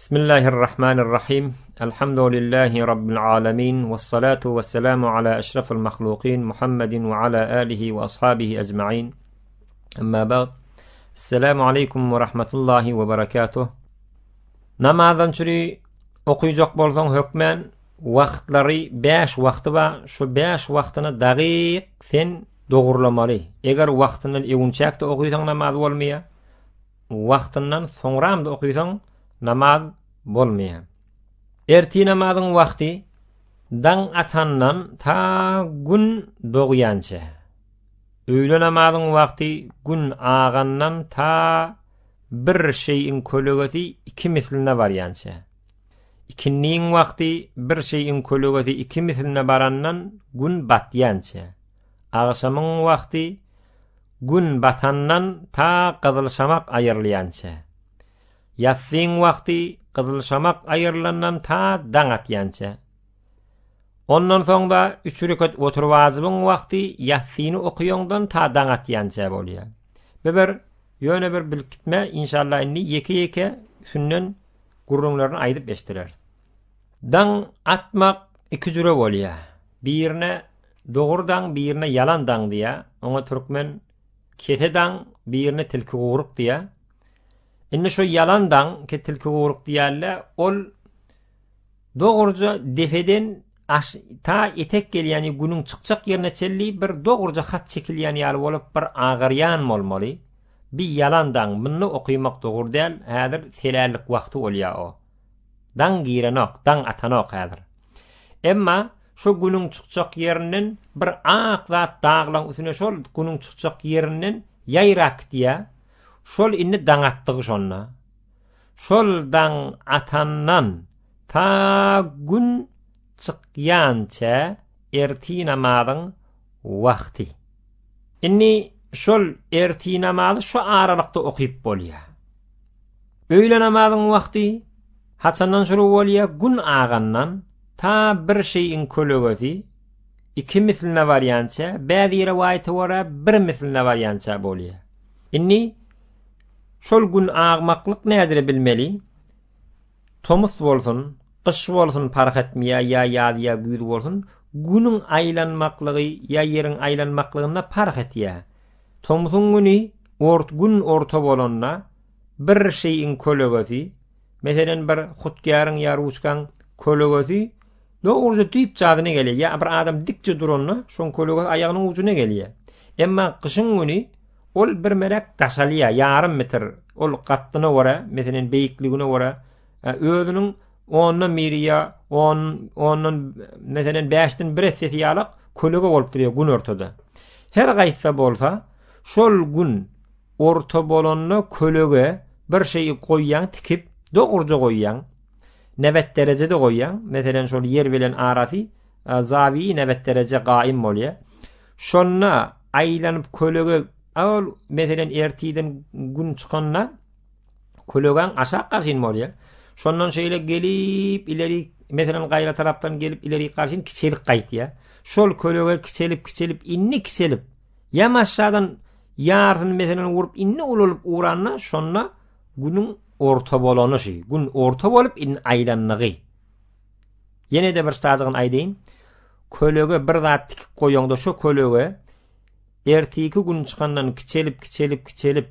Bismillahirrahmanirrahim. Elhamdülillahi Rabbil alemin. Vessalatu vesselamu ala eşrafil mahlukin Muhammedin ve ala alihi ve ashabihi ecma'in. Emma ba'd. Esselamu aleýkum ve rahmetullahi ve berekatuh. Namazdan çüri okyjak bolsaň hökmän wagtlary 5 wagty bar. Şu 5 wagtyny dagyk sen dogurlamaly. Eger wagtyndan öňçäkde okysaň namaz bolmaýar. Wagtyndan soňramda okysaň namaz bolmaýar. Ertir namazyň wagty daň atandan ta gün dogýança. Öýle namazyň wagty gün agandan ta bir şeýiň kölegesi iki misline barýança. Ikindiň wagty bir şeýiň kölegesi iki misline barandan gün batýança. Agşamyň wagty Gün batandan ta gyzylşamak aýrylýança. Ýassyň wagty gyzylşamak aýrylandan ta daň atýança. Ondan soň-da üç rekat otur-wajybyň wagty ýassyny okaýaňdan ta daň atýança bolýar. Bu bir ýöne bir bilip gitme, inşallah indi ýeke-ýeke üstünden gürrüňlerini aýdyp eşdireris. Daň atmak iki jüre bolýar. Birine Dogry daň birine ýalan daň diýýä, oňa türkmen kese daň, birine tilki guwruk diýýä. Indi şo ýalan daň ki tilki guwruk diýýärler, ol dogruja depeden aş ta etek gelýän günüň çykjak ýerine çenli bir dogruja hat çekilýän ýaly bolup bir agarýan bolmaly. Bi ýalan daň, muny okymak dogry däl, häzir selärlik wagty bolýa o. Daň girenok, daň atanok häzir. Emma şo günüň çykjak ýerinden bir ak zat daglaň üstüne şol günüň çykjak ýerinden ýaýrap gidýär. Şol indi daň atdygy şonda. Şol daň atandan ta gün çykýança erti namazyň wagty. Indi şol erti namazy şo aralykda okyp bolýar. Öýle namazyň wagty haçandan şuru bolýar? Gün agandan ta bir şeýiň kölegesi iki misline barýança, bäzi rowaýata görä bir misline barýança bolýar. Indi şol gün agmaklyk näzire bilmeli? Tomus bolsun, gyş bolsun parh etmeýär, ýa ýaz ýa güýz bolsun, günüň aýlanmaklygy ýa ýeriň aýlanmaklygynda parh etýär. Tomsuň güni ort gün orta bolanda bir şeýiň kölegesi, meselem bir hutgäriň ýa ruçkaň kölegesi dogruja düýp jadyna gelýär. Ýa bir adam dikje duranda şoň kölegesi aýagynyň ujuna gelýär. Emma gyşyň güni ol bir merek daşalýar, ýarym metr. Ol katdyna görä, meselem beýikligine görä özüniň ondan biri ýa on, ondan meselem bäşden bir essesi ýalak kölege bolup durýar gün ortada. Her gaýtsa bolsa, şol gün orta bolanda kölege bir şeyi goýýaň tikip, dogruja goýýaň. Nebet derejede goýýaň. Meselem şol ýer bilen arasy zawiýi nebet dereje gaýym bolýar. Şonda aýlanyp kölege ol meselem ertiden gün çykanda Kölegaň aşak garşyn bolýar. Şondan şeýle gelip ileri meselem gaýra tarapdan gelip ileri garşyn kiçelip gaýtýar. Şol kölege kiçelip kiçelip indi kiçelip ýam aşadan ýarsyny meselem urup indi ulalyp uranda şonda günüň orta bolany şu. Gün orta bolup indi aýlandygy. Ýene-de bir ştajygyny aýdaýyn. Kölege bir zat tikip goýaňda şo kölege ertiki gün çykandan kiçelip kiçelip kiçelip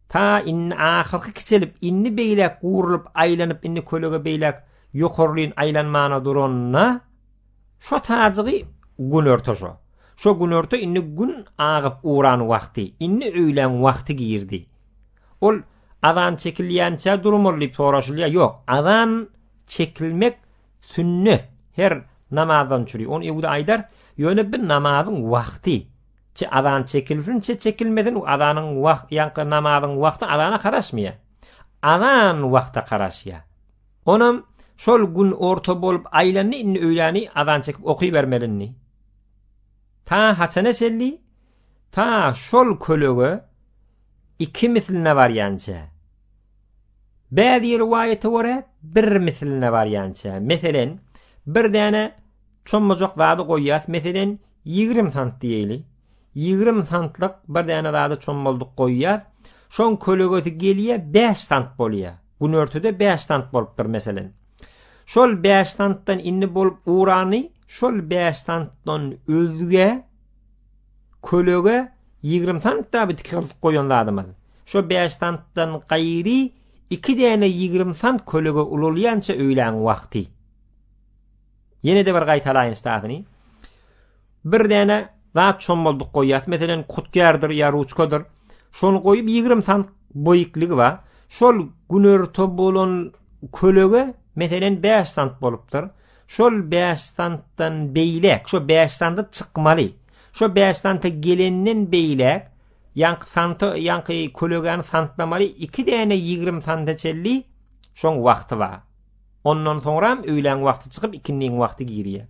Ta indi ahyrky kiçelip, indi beýläk gurulyp aýlanyp, indi kölege beýläk ýokarlyn aýlanmana duranda, şo tajygy günorta şo. Şo günorta indi gün agyp ugran wagty, indi öýläň wagty girdi. Ol azan çekilýänçä durmaly diýip soraşylýar. Ýok, azan çekilmek sünnet her namazdan çüri. Ony öwde aýdar. Ýöne bir namazyň wagty. Çe azan çekilsin, çe çekilmesin, azanyň wagt, ýaňky namazyň wagty azana garaşmaýar. Azan wagta garaşýar. Onam şol gün orta bolup aýlandy, indi öýläni azan çekip okybermeli indi. Ta haçana çenli? Ta şol kölege iki misline barýança. Bäzi rowaýata görä bir misline barýança. Meselen, bir däne Çomujak zady goýýas, meselem, 20 sant diýeli. 20 santlyk bir däne zady çommaldyk goýýas. Şoň kölegesi gelýär, 5 sant bolýar. Günortada 5 sant bolupdyr meselen. Şol 5 santdan indi bolup urany, şol 5 santdan özge kölege 20 sant da bir dikilip goýan zadymyz. Şo 5 santdan gaýry 2 däne 20 sant kölege ulalýança öýläň wagty. Ýene-de bir gaýtalaýyn statyny. Bir däne zat çommaldyk goýýas. Meselen, kutýardyr ýa ruçkadyr. Şony goýup 20 sant boýukligi bar. Şol günorta bolan kölege meselen 5 sant bolupdyr. Şol 5 santdan beýläk, şo 5 santa çykmaly. Şo 5 santa gelenden beýläk, ýaňky santa, ýaňky kölegäni santlamaly 2 däne 20 santa çenli şoň wagty bar. Ondan soňram öýläň wagty çykyp ikindiň wagty girýär.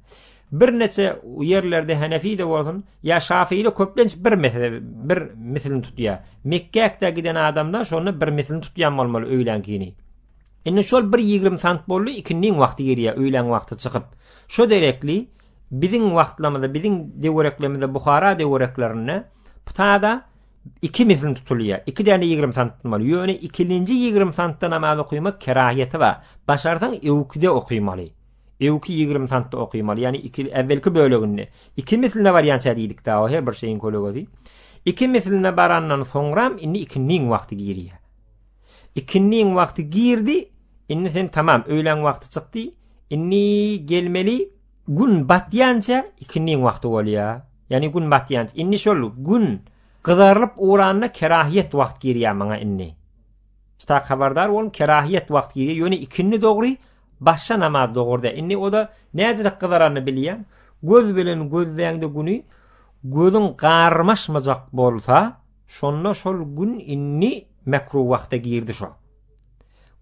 Birneçe ýerlerde Henefi-de bolsun, ýa Şafyýly köplenç bir mesele, bir mislini tutýar. Mekgäkde giden adamda şonda bir mislini tutýan bolmaly öýläňkini. Indi şol bir 20 sant boldy, ikindiň wagty girýär, öýläň wagty çykyp. Şo derekli biziň wagtlarymyzda, biziň döwereklerimizde Buhara döwereklerinde ptada Iki misli tutulýar. Iki däne 20 sant tutmaly. Ýöne ikilenji 20 santda namaz okymak kerahiýeti bar. Başarsaň öwkide okymaly. Öwki 20 santda okymaly. Ýagny iki äwwelki böleginde. Iki misline barýança diýdik da o her bir şeýiň kölegesi. Iki misline barandan soňram indi ikindiň wagty girýär. Ikindiň wagty girdi, indi sen tamam öýläň wagty çykdy. Indi gelmeli Gün batýança ikindiň wagty bolýar. Ýagny gün batýança. Indi şol gün gyzarylyp ugranda kerahiýet wagt girýär maňa indi. Ştak habardar boluň, kerahiýet wagt girýär. Ýöne ikindi dogry, başga namaz dogry däl. Indi o-da näjirek gyzaranyny bilýän. Göz bilen gözläňde güni gözüň garmaşmajak bolsa, şonda şol gün indi mekruh wagta girdi şo.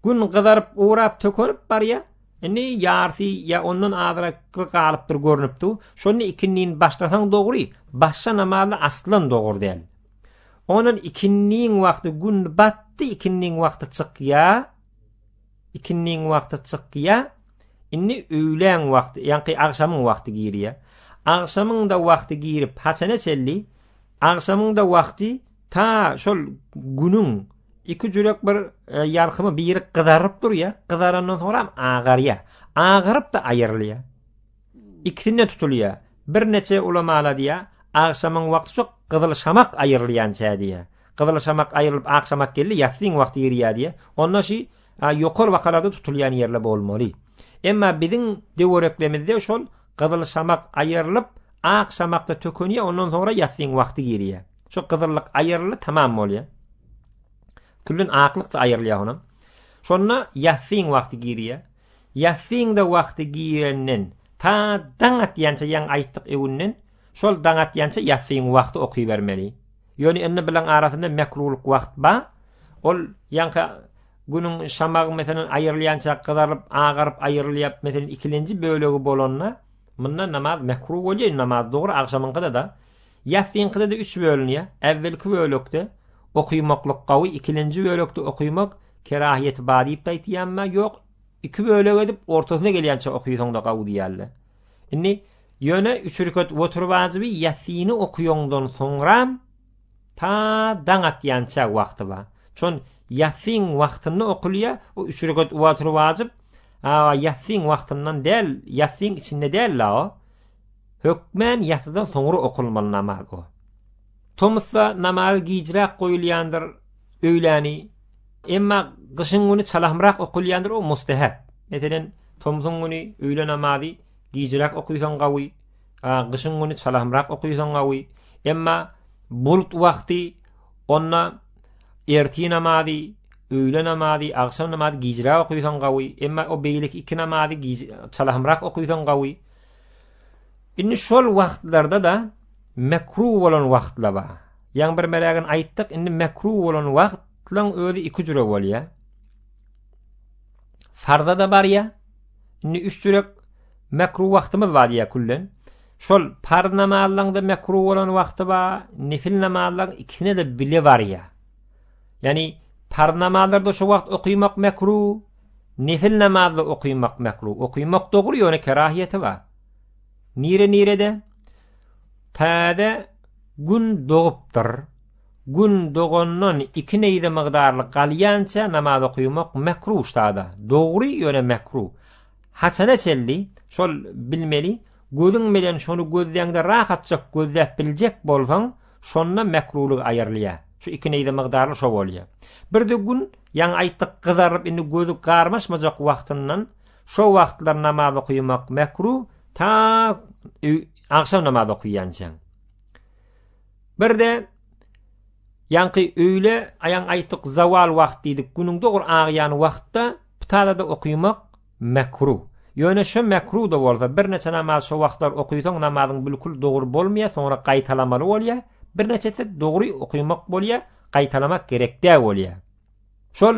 Gün gyzaryp ugrap tökenip barýar. Indi ýarsy ýa ondan azrak galypdyr görnüp dur. Şonda ikindini başlasaň dogry, başla namazda aslan dogry däl. Ondan ikindiň wagty gün batdy, ikindiň wagty çykýa. Ikindiň wagty çykýa. Indi öýläň wagty, ýaňky agşamyň wagty girýä. Agşamyň da wagty girip haçana çenli? Agşamyň da wagty ta şol günüň Iki jürek bir e, ýalkymy biri gyzaryp durýar, gyzarandan soňra agarýar. Agaryp da aýrylýar. Ikisinde tutulýar. Birneçe ulamala diýýär, agşamyň wagty şo gyzyl şamak aýrylýança diýýär. Gyzyl şamak aýrylyp ak şamak geldi, ýassyň wagty girýär diýýär. Onda şi ýokary wakalarda tutulýan ýerler bolmaly. Emma biziň döwereklemizde şol gyzyl şamak aýrylyp, ak şamakda tökünýär, ondan soňra ýassyň wagty girýär. Şo gyzyllyk aýryldy tamam bolýar. Külden aklyk da aýrylýar onam. Şonda ýassyň wagty girýär. Ýassyň da wagty girenden ta daň atýança ýaň aýtdyk öwünden şol daň atýança ýassyň wagty okybermeli. Ýöne indi bilen arasynda mekruhlyk wagt ba. Ol ýaňky günüň şamagy meselen aýrylýança gyzaryp agaryp aýrylýar meselen ikilenji bölegi bolanda munda namaz mekruh bolýar namaz dogry agşamyňkyda da Ýassyňkyda-da üç bölünýär. Äwwelki bölekde okymaklyk gawy, ikilenji bölekde okymak kerahiýeti bar diýip-de aýtýanma, ýok, iki bölek edip ortasyna gelýänçä okysaň-da gawy diýýärler. Indi ýöne üç rekat witr wajyby ýassyny okaýaňdan soňram ta daň atýança wagty bar. Şon ýassyň wagtynda okulýar, o üç rekat witr wajyp, a ýassyň wagtyndan däl, ýassyň içinde däl-la o. Hökmän ýassydan soňra okulmaly namaz o. Tomusda namazy gijräk goýulýandyr öýläni. Emma gyşyň güni çalahmyrak okulýandyr o mustehep. Meselen, tomsuň güni öýle namazy gijräk okysaň gawy, a gyşyň güni çalahmyrak okysaň gawy. Emma bulut wagty onda ertir namazy, öýle namazy, agşam namazy gijräk okysaň gawy. Emma o beýleki iki namazy çalahmyrak okysaň gawy. Indi şol wagtlarda-da mekruh bolan wagtlar bar. Ýaňy bir merägini aýtdyk, indi mekruh bolan wagtlaň özi iki jüre bolýar. Farza-da barýar. Indi üç jürek mekruh wagtymyz bar diýýär küllen. Şol parz namazlaň-da mekruh bolan wagty bar, nefil namazlaň ikisine-de bile barýar. Ýani parz namazlarda şo wagt okymak mekruh, Nefil namazda okymak mekruh. Okymak dogry ýöne kerahiýeti bar. Nire nirede? Täze gün dogupdyr. Gün dogandan iki neýze mygdarly galýança namaz okymak mekruh sada. Dogry ýöne mekruh. Haçana çenli şol bilmeli, gözüň bilen şony gözläňde rahatjak gözläp biljek bolsaň, şonda mekruhlyk aýrylýar. Şu iki neýze mygdarly şo bolýar. Birde gün ýaňy aýtdyk gyzaryp indi gözi garmaşmajak wagtyndan şo wagtlar namaz okymak mekruh ta agşam namaz okyýançaň. Birde ýaňky öýle aýaň aýtdyk zawal wagt diýdik günüň dogry agýan wagtda pytalada okymak mekruh. Ýöne şo mekruh-da bolsa birnäçe namaz şo wagtlar okysaň namazyň bilkul dogry bolmaýar soňra gaýtalamaly bolýar. Birnäçesi dogry okymak bolýar gaýtalamak gerek däl bolýar. Şol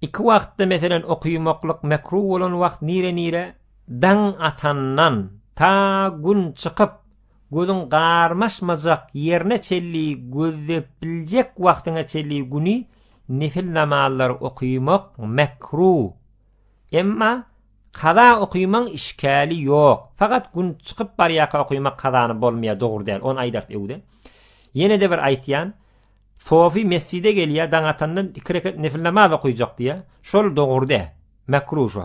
iki wagtda meselen okymaklyk mekruh bolan wagt nire nire daň atandan ta gün çykyp Gözüň garmaşmajak ýerine çenli gözläp biljek wagtyňa çenli güni nefil namazlary okymak mekruh. Emma kaza okymaň işgäli ýok. Fakat gün çykyp barýarka okymak kazany bolmaýar dogry däl. Ony aýdarys öwde. Ýene-de bir aýtýan. Sofi mesjide gelýär daň atandan iki reket nefil namaz okyjak diýýär. Şol dogry däl. Mekruh şo.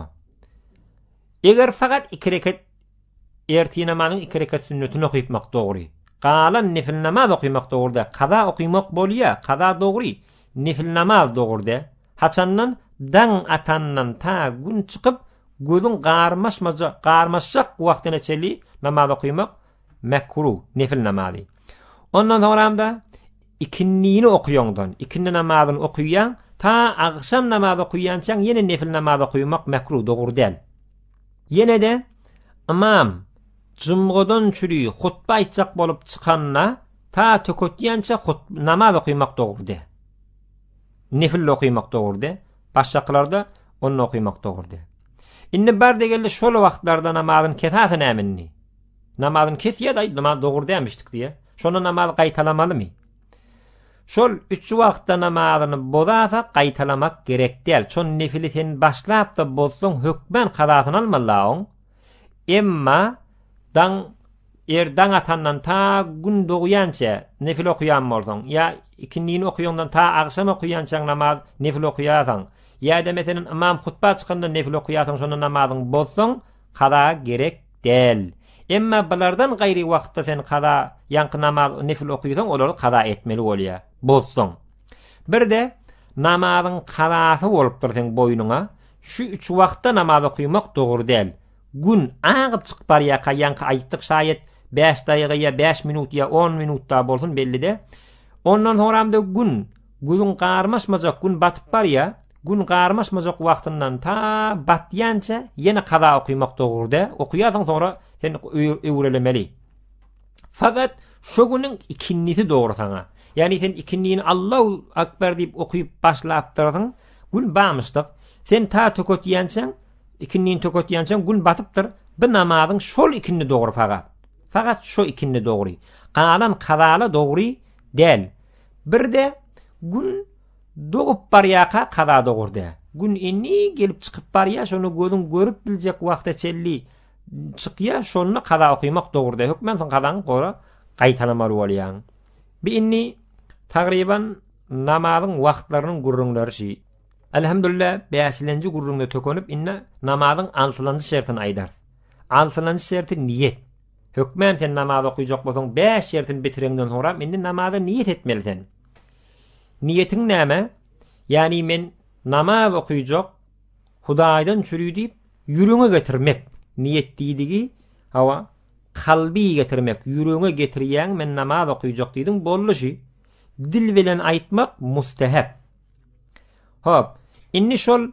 Eger fakat iki reket Ertir namazyň iki rekat sünnetini okypmak dogry. Galan nefil namaz okymak dogry däl. Kaza okymak bolýa, kaza dogry. Nefil namaz dogry däl. Haçandan daň atandan ta gün çykyp gözüň garmaşmajak, garmaşjak wagtyna çenli namaz okymak mekruh, nefil namazy. Ondan soňramda ikindini okuýaňdan, ikindi namazyny okuýaň, ta agşam namaz okuýançaň ýene nefil namaz okymak mekruh, dogry däl. Ýene-de ymam jumgadan çüri hutba aýtjak bolup çykanda ta töketýänçä hut namaz okymak dogry däl. Nefil okymak dogry däl. Başgakylarda onda okymak dogry däl. Indi bar degeldi şol wagtlarda namazyň kesasy näme indi? Namazyny kesýär aý namaz dogry dälmişdik diýýär. Şonda namazy gaýtalamalymy? Şol üç wagtda namazyny bozasa gaýtalamak gerek däl. Şol nefili sen başlap-da bozsaň hökmän kazasyny almaly oň. Emma daň er daň atandan ta gün dogýança nefil okaýan bolsaň ýa ikindini okaýandan ta agşam okaýançaň namaz nefil okaýarsaň ýa-da meselem ymam hutba çykanda nefil okaýarsaň şonda namazyňy bozsaň kaza gerek däl. Emma bulardan gaýry wagtda sen kaza, ýaňky namaz, nefil okysaň, olary kaza etmeli bolýar, bozsaň. Bir-de, namazyň kazasy bolupdyr seň boýnuňa, şu üç wagtda namaz okymak dogry däl. Gün agyp çykyp barýarka, ýaňky aýtdyk şaýat, bäş daýyga ýa bäş minut ýa on minut da bolsun belli-de. Ondan soňram-da gün, gözüň garmaşmajak gün batyp barýar, Gün garmaşmajak wagtyndan ta batýança ýene kaza okymak dogry däl. Okaýarsyň soňra sen öwrelemeli. Fakat şo günüň ikindisi dogry saňa. Ýagny sen ikindini Allahu akbar diýip okyp başlapdyrsyň. Gün bamyşdyk. Sen ta töketýänçäň, ikindini töketýänçäň gün batypdyr. Bu namazyň şol ikindi dogry fakat. Fakat şo ikindi dogry. Galan kazala dogry däl. Bir-de gün Dogup barýarka kaza dogurdy. Gün indi gelip çykyp barýar, şony gözüň görüp biljek wagta çenli çykýar, şonda kaza okymak dogurdy. Hökmän soň kazaňy gora gaýtalamaly bolýaň. Bi indi tagryban namazyň wagtlarynyň gürrüňleri şi. Elhamdülillah bäşilenji gürrüňde tökenip indi namazyň altylanjy şertini aýdarys. Altylanjy şerti niýet. Hökmän sen namaz okyjak bolsaň bäş şertini bitireňden soňram indi namaza niýet etmeli sen. Niýetiň näme? Ýagny men namaz okyjak, Hudaýdan çüri diýip, ýüregiňe getirmek. Niýet diýdigi, hawa, kalby getirmek, ýüregiňe getirýäň, men namaz okyjak diýdiň, boldy şi. Dil bilen aýtmak mustehep. Hop, indi şol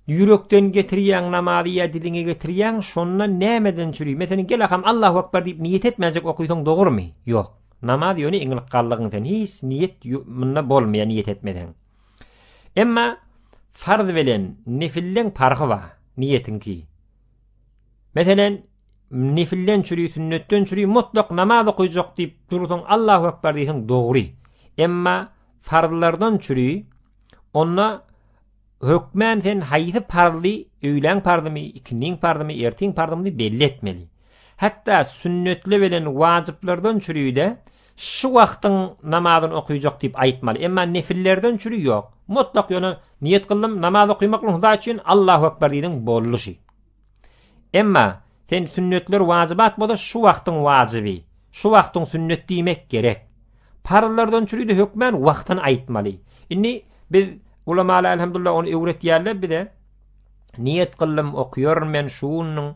ýürekden getirýäň namazy ýa diliňe getirýäň, şonda nämeden çüri? Meselem, gel akam Allahu Ekber diýip niýet etmänjek okysaň dogrumy? Ýok. Namaz ýöne iňlik gallygyň sen hiç niýet munda bolmaýar niýet etmeseň. Emma farz bilen nefilleň parhy bar niýetiňki. Meselen nefilden çüri sünnetden çüri mutlak namaz okyjak diýip dursaň Allahu Ekber diýseň dogry. Emma farzlardan çüri onda Hökmän sen haýsy parzly, öýläň parzymy, ikindiň parzymy, ertiň parzymy belli etmeli. Hatda sünnetli bilen wajyplardan çüri-de. şu wagtyň namazyny okyjak diýip aýtmaly. Emma nefillerden çüri ýok. Mutlak ýöne niýet kyldym namaz okymaklyk Hudaý üçin Allahu ekber diýdiň boldy şi. Emma sen sünnetler wajybat bolsa şu wagtyň wajyby, şu wagtyň sünnet diýmek gerek. Parzlardan çüri-de hökmän wagtyny aýtmaly. Indi biz ulamalar elhamdulillah ony öwretýärler bize. Niýet kyldym okýaryn men şu günüň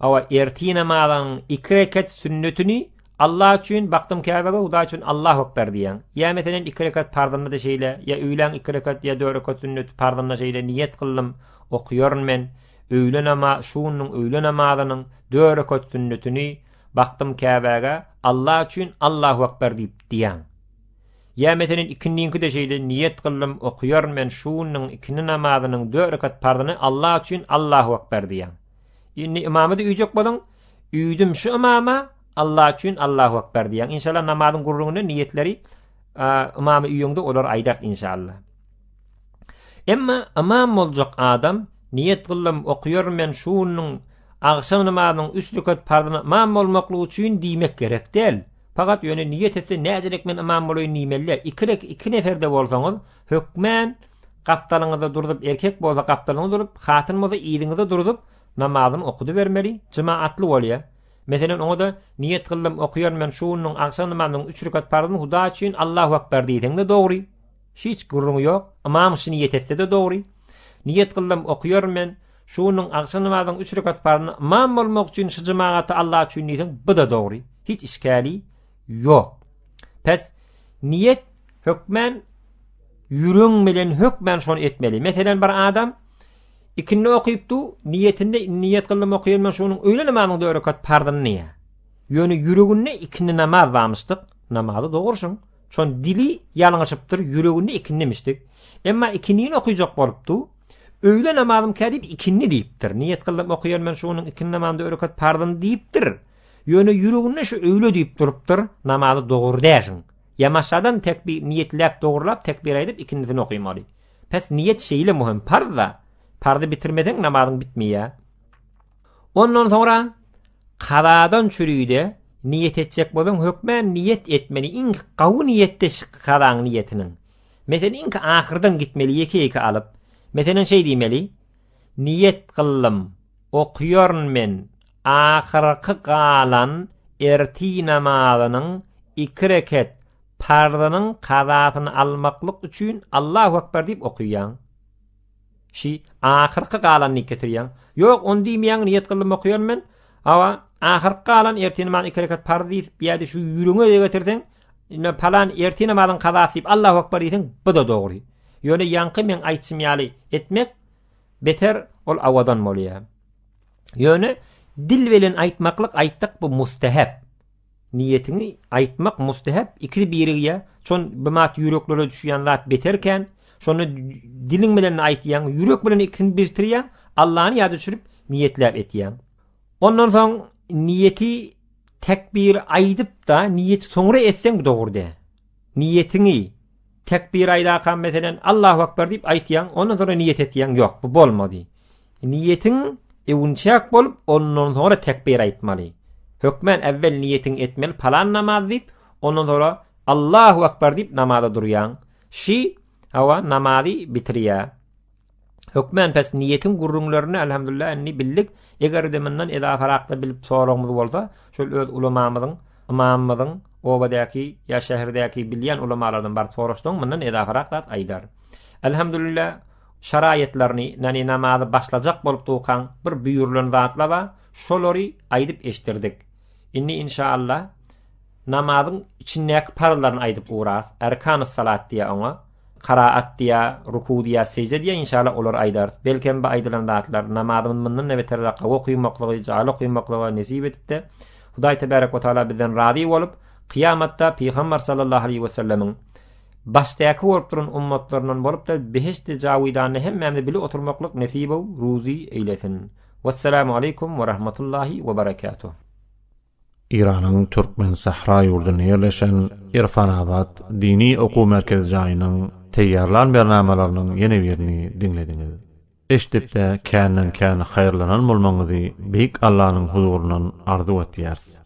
awa ertir namazynyň iki rekat sünnetini Allah üçin bakdym Käbege Hudaý üçin Allahu ekber diýýäň. Ýa meselen iki rekat parzynda-da şeýle, ýa öýläň iki rekat ýa dört rekat sünneti parzynda şeýle niýet kyldym okýaryn men öýle nama şu günüň öýle namazynyň dört rekat sünnetini bakdym Käbege Allah üçin Allahu ekber diýip diýýäň. Ýa meselen ikindiňki-de şeýle niýet kyldym okýaryn men şu günüň ikindi namazynyň dört rekat parzyny Allah üçin Allahu ekber diýýäň. Indi ymamy-da üýjek boluň, üýdüm şu ymama Allah üçin Allahu ekber diýýäň. Inşallah namazyň gürrüňinde niýetleri ymamy üýeňde olar aýdar inşallah. Emma ymam boljak adam niýet kyldym okýaryn men şu günüň agşam namazynyň üç rekat parzyna ymam bolmaklyk üçin diýmek gerek däl. Fakat ýöne niýet etse näderek men ymam bolaýyn diýmeli däl. Iki rek iki neferde bolsaňyz hökmän gapdalyňyzda durzup erkek bolsa gapdalyňyzda durup, hatyn bolsa yzyňyzda durzup namazyny okudybermeli. Jemaatly bolýa. Meselen oňa-da niýet kyldym okaýaryn men şu günüň agşam namazynyň üç rekat parzyny Hudaý üçin Allahu Ekber diýseňde dogry. Hiç gürrüňi ýok. Ymam şu niýet etse-de dogry. Niýet kyldym okaýaryn men şu günüň agşam namazynyň üç rekat parzyny ymam bolmak üçin şu jemagata Allah üçin diýseň bu-da dogry. Hiç işgäli ýok. Pes niýet hökmän ýüregiň bilen hökmän şony etmeli. Meselen bir adam ikindi okyp du, niýetinde niýet kyldym okaýan men şunuň öýle namazynyň dört rekat parzyny diýýär. Ýöne ýüreginde ikindi namaz barmyşdyk. Namazy dogurşyň. Şon dili ýalňyşypdyr, ýüreginde ikindi mişdik. Emma ikindini okyjak bolupdy. Öýle namazym kä diýip ikindi diýipdir. Niýet kyldym okaýan men şunuň ikindi namazyny dört rekat parzyny diýipdir. Ýöne ýüreginde şu öýle diýip durupdyr, namazy dogry däşiň. Ýamaşadan tekbir niýetläp dogrulap tekbir aýdyp ikindisini okymaly. Pes niýet şeýle muhim parz-da. Parzy bitirmeseň namazyň bitmeýär. Ondan soňra kazadan çürüde niýet etjek bolsaň hökmän niýet etmeli iň gawy niýetde kazaň niýetiniň. Meselen iň ahyrdan gitmeli ýeke-ýeke alyp. Meselen şeý diýmeli. Niýet kyldym, okýaryn men ahyrky galan erti namazynyň iki reket parzynyň kazasyny almaklyk üçin Allahu Ekber diýip okýaň. Şi ahyrky galan diýip getirýäň. Ýok, ony diýmeýäň, niýet kyldym okýaryn men. Hawa, ahyrky galan erti namazyň iki rekat parz diýip, ýa-da şu ýüregiňe getirseň, indi palan erti namazyň kazasy diýip Allahu Ekber diýseň, bu-da dogry. Ýöne ýaňky meň aýtşym ýaly etmek beter ol awadan bolýar. Ýöne dil bilen aýtmaklyk aýtdyk bu mustahap. Niýetiňi aýtmak mustahap, ikisi birigýär. Şon bimat ýüreklere düşýän zat beter kän. Şony diliň bilen aýtýaň, ýürek bilen ikisini birikdirýäň, Allany ýada düşürip niýetläp etýäň. Ondan soň niýeti tekbir aýdyp-da, niýeti soňra etseň bu dogry däl. Niýetiňi tekbir aýdakam meselen Allahu Ekber diýip aýtýaň, ondan soňra niýet etýäň, ýok, bu bolmady. Niýetiň öwünçäk bolup, ondan soňra tekbir aýtmaly. Hökmän äwwel niýetiňi etmeli palan namaz diýip, ondan soňra Allahu Ekber diýip namaza durýaň. Şi, hawa, namazy bitirýär. Hökmän pes niýetiň gürrüňlerini elhamdülillah indi bildik. Eger-de mundan edafarakda bilip soragymyz bolsa, şol öz ulamamyzyň, ymamymyzyň, obadaky ýa şäherdäki bilýän ulamalardan baryp soraşsaň mundan edafarak zat aýdar. Elhamdülillah şaraýatlaryny, nani namazy başlajak bolup durkaň bir buýrulan zatlar bar, şolary aýdyp eşdirdik. Indi inşallah namazyň içindäki parzlaryny aýdyp ugrarys. Erkanus salat diýýär oňa. Karaat diýýär, ruku diýýär, sejde diýýär, inşallah olary aýdarys. Belkem bu aýdylan zatlar namazymyzy mundan-da beterräk gowy okymaklygy, jaýly okymaklygy nesip edip-de, Hudaý tebärek we taala bizden razy bolup, kyýamatda Pygamber sallallahu aleýhi we sellemiň başdaky bolup duran ummatlaryndan bolup-da behişdi jawidanda hemmämizi bile oturmaklyk nesibu ruzy eýlesin. Wessalamu aleýkum we rahmetullahi we berekatuh. Eýranyň Türkmen sähra ýurdunda ýerleşen Irfanabat dini okuw merkezi jaýynyň teýýarlan bernamalarynyň ýene birini diňlediňiz. Eşidip-de känden-kän haýyrlanan bolmagyňyzy Beýik Allanyň huzuryndan arzuw etýäris.